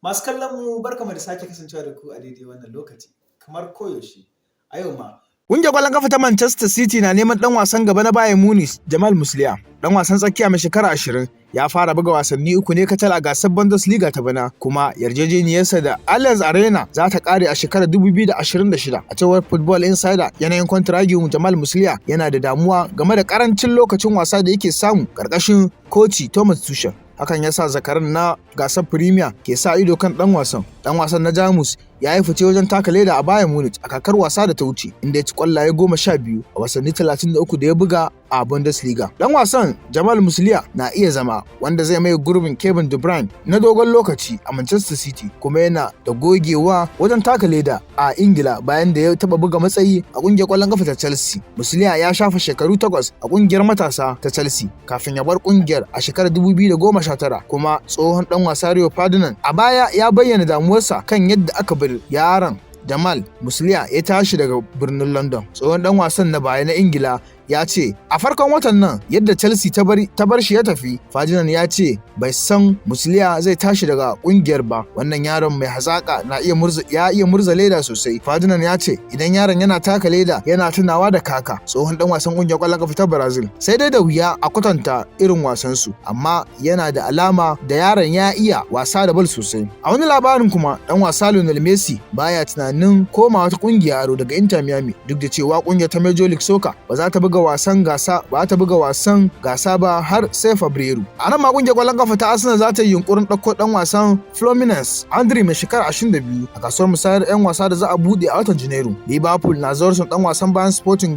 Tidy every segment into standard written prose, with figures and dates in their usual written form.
Masu kallon mu, barkamu da sake kasancewa da ku a daidai wannan lokaci. Kamar koyaushe, a yau ma Ƙungiyar ƙwallon kafa ta Manchester City na neman ɗan wasan gaba na Bayern Munich, Jamal Musiala. Ɗan wasan tsakiya mai shekara 20 ya fara buga wasanni uku ne kacal a gasar Bundesliga ta bana, kuma yarjejeniyarsa da Allianz Arena za ta ƙare a shekarar 2026. A cewar Football Insider, yanayin kwantiragin Jamal Musiala yana da damuwa game da ƙarancin lokacin wasa da yake samu ƙarƙashin koci Thomas Tuchel. Hakan ya sa zakaran na gasar Premier ke sa ido kan ɗan wasan. Ɗan wasan na Jamus ya yi fice wajen taka leda a Bayern Munich a kakar wasa da ta wuce, inda ya ci kwallaye 12 a wasanni 33 da ya buga a Bundesliga. Ɗan wasan Jamal Musiala na iya zama wanda zai maye gurbin Kevin De Bruyne na dogon lokaci a Manchester City, kuma yana da gogewa wajen taka leda a Ingila bayan da ya taɓa buga matsayi a ƙungiyar ƙwallon ƙafa ta Chelsea. Musiala ya shafa shekaru 8 a ƙungiyar matasa ta Chelsea kafin ya bar ƙungiyar a shekarar 2019, kuma tsohon ɗan wasa Rio Ferdinand a baya ya bayyana damuwarsa kan yadda aka bar yaron Jamal Musiala ya tashi daga birnin London. Tsohon dan wasan na baya na Ingila ya ce a farkon watan nan yadda Chelsea ta bar shi ya tafi. Ferdinand ya ce bai san Musiala zai tashi daga kungiyar ba. Wannan yaron mai hazaka na iya murza ya iya murza leda sosai. Ferdinand ya ce idan yaron yana taka leda, yana tunawa da Kaka, tsohon dan wasan kungiyar kwallon kafa ta Brazil. Sai dai da wuya a kwatanta irin wasan su, amma yana da alama da yaron ya iya wasa da bal sosai. A wani labarin kuma, dan wasa Lionel Messi baya tunanin komawa ta kungiya aro daga Inter Miami, duk da cewa kungiyar ta Major League Soccer ba za ta buga wasan gasa ba har sai Fabrairu. A nan ma, kungiyar kwallon kafa ta Arsenal za ta yi yunkurin ɗauko ɗan wasan Fluminense Andre mai shekara 22 a kasuwar musayar 'yan wasa da za a buɗe a watan Janairu. Liverpool na zawarcin ɗan wasan bayan Sporting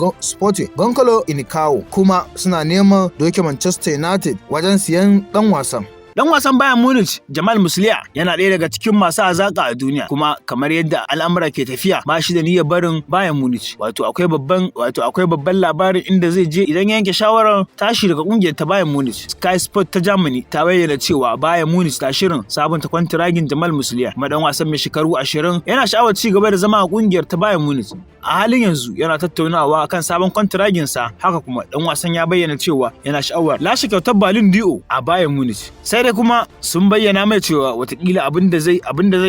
Gonzalo Inikao, kuma suna neman doke Manchester United wajen siyan ɗan wasan. Dan wasan Bayern Munich, Jamal Musiala, yana ɗaya daga cikin masu hazaƙa a duniya, kuma kamar yadda al'amura ke tafiya, ba shi da niyyar barin Bayern Munich. Wato akwai babban labarin inda zai je idan ya yanke shawarar tashi daga kungiyar ta Bayern Munich. Sky Sport ta Germany ta bayyana cewa Bayern Munich ta shirin sabunta kwantiragin Jamal Musiala, kuma dan wasan mai shekaru 20 yana sha'awar ci gaba da zama a kungiyar ta Bayern Munich. A halin yanzu yana tattaunawa akan sabon kwantiragin sa. Haka kuma dan wasan ya bayyana cewa yana sha'awar lashe kyautar Ballon d'Or a Bayern Munich. Sai dai kuma sun bayyana mai cewa watakila abin da zai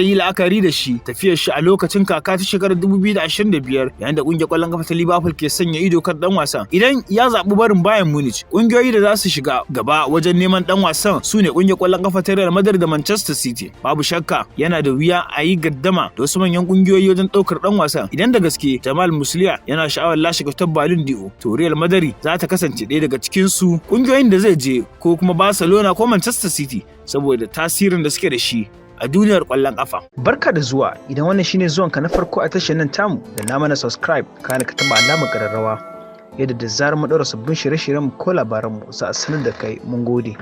yi la'akari da shi tafiyar shi a lokacin kaka ta shekarar 2025, yayin da kungiyar kwallon kafa ta Liverpool ke sanya ido kan dan wasan idan ya zaɓi barin Bayern Munich. Kungiyoyi da za su shiga gaba wajen neman dan wasan su ne kungiyar kwallon kafa ta Real Madrid da Manchester City. Babu shakka yana da wuya a yi gaddama da wasu manyan kungiyoyi wajen ɗaukar dan wasan. Idan da gaske Jamal Musiala yana sha'awar lashe kyautar Ballon d'Or, to Real Madrid za ta kasance ɗaya daga cikin su kungiyoyin da zai je, ko kuma Barcelona ko Manchester City, saboda tasirin da suke da shi a duniyar ƙwallon ƙafa. Barka da zuwa. Idan wannan shine zuwanka na farko a tashar nan tamu, danna mana subscribe, kana ka taba alamar ƙararrawa, yadda da zarar mu ɗaura sabbin shirye-shiryen ko labaranmu za a sanar da kai. Mun gode.